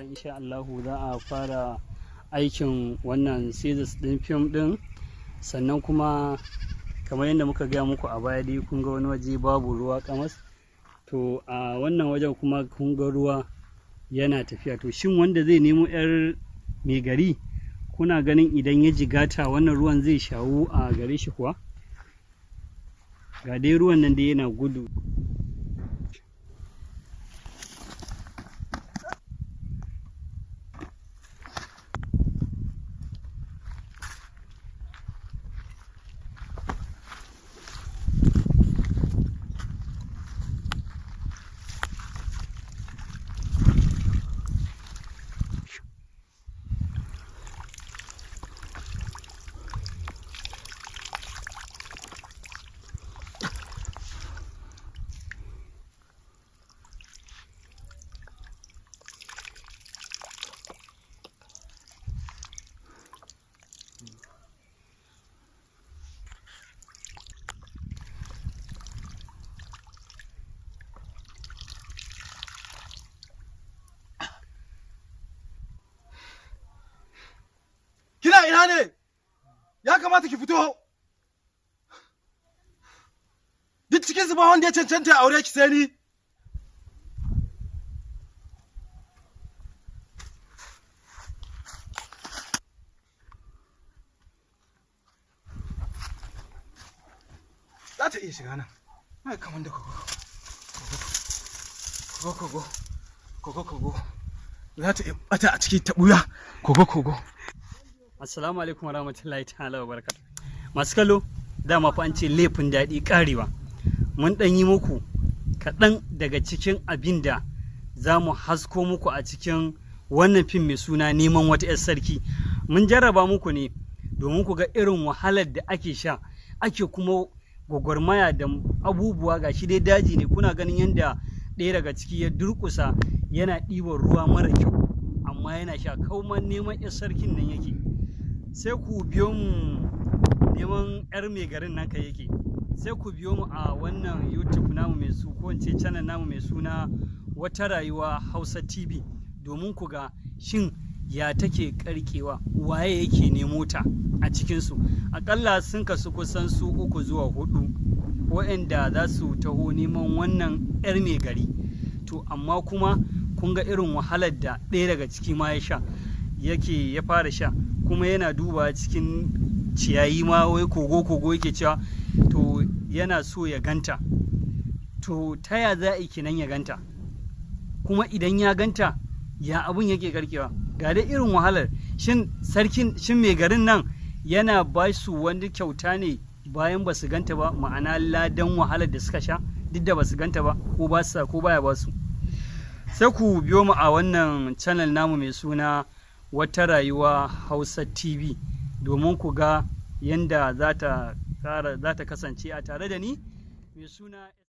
fatan insha Allahu za a fara aikin wannan series din fim din. Sannan kuma kamar yadda muka gaya muku a baya dai, kun ga wani waje babu ruwa kamas. To a wannan wajen kuma kun ga ruwa yana tafiya. To shin wanda zai nemo 'yar mai gari, kuna ganin idan ya jigata wannan ruwan zai shawu a gare shi kuwa? Ga dai ruwan nan dai yana gudu. Kina ina ne? Ya kamata ki fito. Duk cikin su ba wanda ya cancanta ya aure ki sai ni. Za ta iya shiga nan. Ai kamar da kogo. Kogo kogo. Kogo kogo. Za ta iya bata a ciki ta buya. Kogo kogo. Assalamu alaikum warahmatullahi ta'ala wa barakatuh. Masu kallo, dama fa an ce laifin daɗi ƙarewa. Mun ɗan yi muku kaɗan daga cikin abin da za mu hasko muku a cikin wannan fim mai suna Neman Wata 'Yar Sarki. Mun jarraba muku ne domin ku ga irin wahalar da ake sha, ake kuma gwagwarmaya da abubuwa. Ga shi dai daji ne, kuna ganin yadda ɗaya daga ciki ya durƙusa yana ɗiban ruwa mara kyau, amma yana sha, kauman neman 'yar sarkin nan yake. Sai ku biyo mu neman 'yar mai garin nan ka yake. Sai ku biyo mu a wannan YouTube namu mai su, ko in ce channel namu mai suna Wata Rayuwa Hausa TV, domin ku ga shin ya take karkewa, waye yake nemo ta a cikinsu. Akalla sun kasu kusan su uku zuwa hudu waɗanda za su taho neman wannan 'yar mai gari. To amma kuma kun ga irin wahalar da ɗaya daga ciki ma ya sha, yake ya fara sha, kuma yana duba cikin ciyayi ma, wai kogo kogo yake cewa to yana so ya ganta. To ta ya za a yi kenan ya ganta? Kuma idan ya ganta, ya abun yake karkewa? Ga dai irin wahalar. Shin sarkin, shin mai garin nan yana ba su wani kyauta ne bayan ba su ganta ba, ma'ana ladan wahalar da suka sha duk da ba su ganta ba, ko ba su ko baya ba su? Sai ku biyo mu a wannan channel namu mai suna Wata Rayuwa Hausa TV domin ku ga yanda za ta kasance a tare da ni mai suna